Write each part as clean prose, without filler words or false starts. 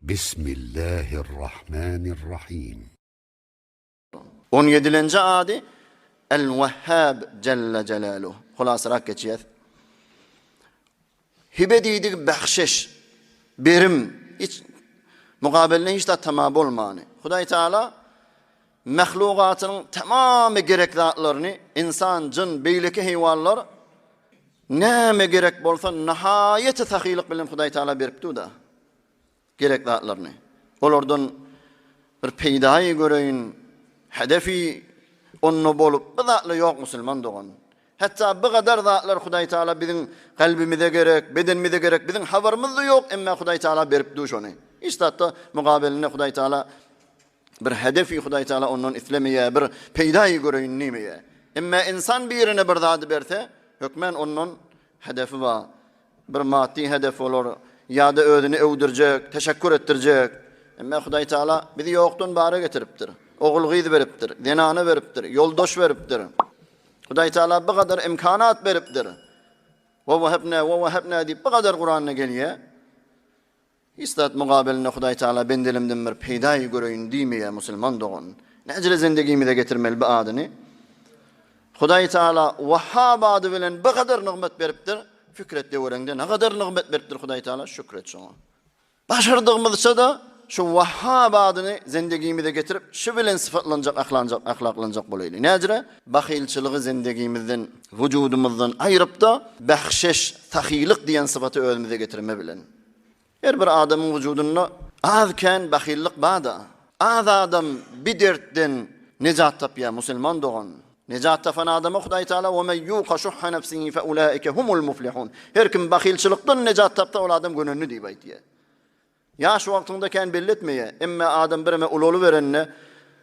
Bismillahirrahmanirrahim. On ýedilenji ady El-Wehhab jelle jelaluh. Hulasarak geçýäs. Hibe diýdigi behşeş, berim, hiç mugabeline hiç zat tama bolmany. Hudaý Teala mahlugatynyň tamamy gerek zatlaryny insan, jyn, beýleki heýwanlar näme gerek bolsa nihaýeti sahylyk bilen Hudaý Teala berip dur-da. Gerek zatlaryny. Olardan bir peýdaýy göreýin, hedefi onda bolup, bu zatlar ýok musulman dogan. Hatda bu gadar zatlar Hudaý Taala biziň kalbimize gerek, bedenimize gerek, biziň habarymyzda ýok, emma Hudaý Taala berip dur şony. Hiç zatda mukabelinde Hudaý Taala bir hedefi Hudaý Taala ondan islemeýär, bir peýdaýy göreýin diýmeýär. Emma insan birine bir zady berse, hökmän ondan hedefi bar. Bir maddy hedef bolar, ýa-da özüni öwdürjek, teşekkür etdirjek. Emma Hudaý Taala bizi ýokdan bara getiripdir. Ogul-gyz beripdir, zenana beripdir, ýoldaş beripdir. Hudaý Taala bu gadar imkanat beripdir. Wa wehebna, wa wehebna diýip bu gadar Kuranda gelýär. Hiç zat mugabelinde Hudaý Taala bendelimden bir peýdaýy göreýin diýmeýär musulman dogan. Näjele zendigimize getirmeli bu adyny. Hudaý Taala Wahhab ady bilen bu gadar nygmat beripdir. Fikr et döwereňde nagadar nygmat beripdir Hudaý Taala şükür et şoňa. Başardygymyzça-da şu Wahhab adyny zendigimize getirip şu bilen sypatlanjak ahlanjak ahlaklanjak bolaýly. Näjele bahylçylygy zendigimizden wujudymyzdan aýrypda behşeş sahylyk diýen sypaty özümize getirme bilen. Her bir adamyň wujudynda az-kän bahyllyk bar-da. Az adam bi dertden nejat tapýar, musulman dogan. Nejat tapan adama Hudaý Taala Ve men yuka şuhha nefsihi fe ulaike humul muflihun. Her kim bahylçylykdan nejat tapsa, ol adam gönendi diýip aýtýar. Ýaş wagtyňda kän belli etmeýär. Emme adam bireme ulalyberende,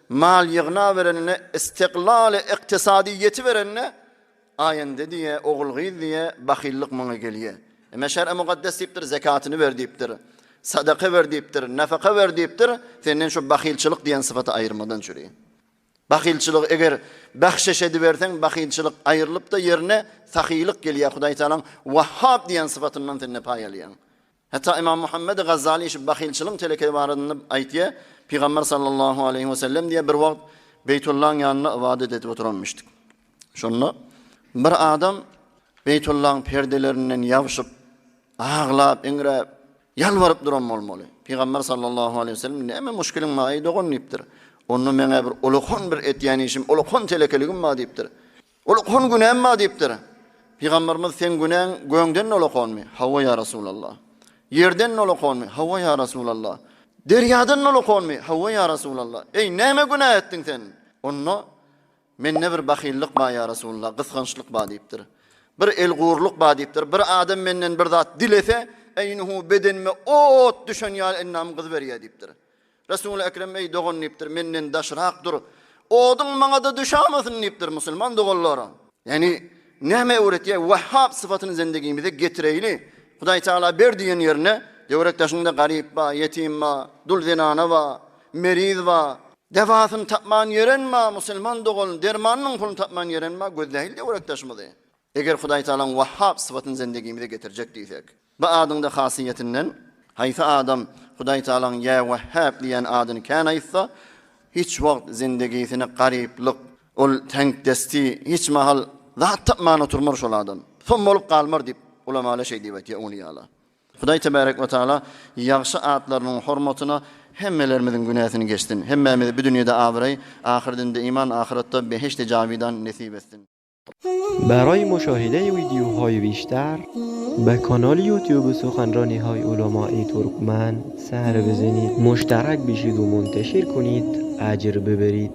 mal ýygnaberende, istiklaly ykdysady ýetiberende, Aýende diýýä, ogul-gyz diýýä, bahyllyk muňa gelýä. Eme şer'i mukaddes diýipdir, zekatyny ber diýipdir, sadaka ber diýipdir, nafaka ber diýipdir, senden şu bahylçylyk diýen sypaty aýyrmadan çüri. Bahylçylygy eger bahşeş ediberseň, bahylçylyk aýrylyp-da ýerine sahylyk gelýä, Hudaý Tagalaň Wahhab diýen sypatyndan sen ne paý alýaň. Hatda Ymam Muhammedi Gazzaly şu bahylçylygyň telekegi baradynda aýtýar, Pygamber sallallahu aleýhi we sellem diýýär, bir wagt Beýtullaň ýanynda ybadat edip oturanmyşdyk. Şonda bir adam Beýtullaň perdelerinden ýabşyp, aglap, eňräp, ýalbaryp duran bolmaly. Pygamber sallallahu aleýhi we sellem, näme muşkiliň bar, eý dogan diýipdir. Onda meň-ä bir ulakan bir etýän işim, ulakan telekeligim bar diýipdir. Ulakan günäm bar diýipdir. Pygamberimiz seň günäň göňden ulakanmy? Hawa ýa Resulallah. Ýerden ulakanmy? Hawa ýa Resulallah. Derýadan ulakanmy? Hawa ýa Resulallah. Eý, näme günä etdiň sen? Onda mende bir bahyllyk bar ýa Resulallah, gysgançlyk bar diýipdir. Bir elgurluk bar diýipdir. Bir adam menden bir zat dilese, eýnuhu bedenime ot düşen ýaly endamym gyzyberýär diýipdir. Resuly Ekrem, Eý, dogan diýipdir, menden daşrak dur. Oduň maňa-da düşamasyn diýipdir, musulman doganlar. Ýagny, näme öwretýär? Wahhab sypatyny zendigimize getireýli. Hudaý Tagala ber diýen ýerine, töwerek daşyňda garyp bar, ýetim bar, dul zenana bar, meriz bar, dewasyny tapman ýören bar, musulman dogan, dermanynyň puluny tapman ýören bar, gözläýli töwerek daşymyzy. Eger Hudaý Tagalaň Wahhab sypatyny zendigimize getirjek diýsek. Bu adyň-da hasyýetinden, haýsy adam Hudaý Tagalaň Ýa Wahhab diýen adyny kän aýtsa, hiç wagt zendegisine garyplyk, ol teňkdesti hiç mahal zat tapman oturmar şol adam. Som bolup galmar diýip, ulamalar şeý diýip aýtýar, owliýalar. Hudaý Tebärek we Taala ýagşy atlarynyň hormatyna hemmelerimiziň günäsini geçsin. Hemmämize bu dünýede abraý, ahyrdinde iman, ahyratda behişdi jawidan nesip etsin. برای مشاهده ویدیوهای بیشتر به کانال یوتیوب سخنرانی های علمای ترکمن سر بزنید مشترک بشید و منتشر کنید اجر ببرید.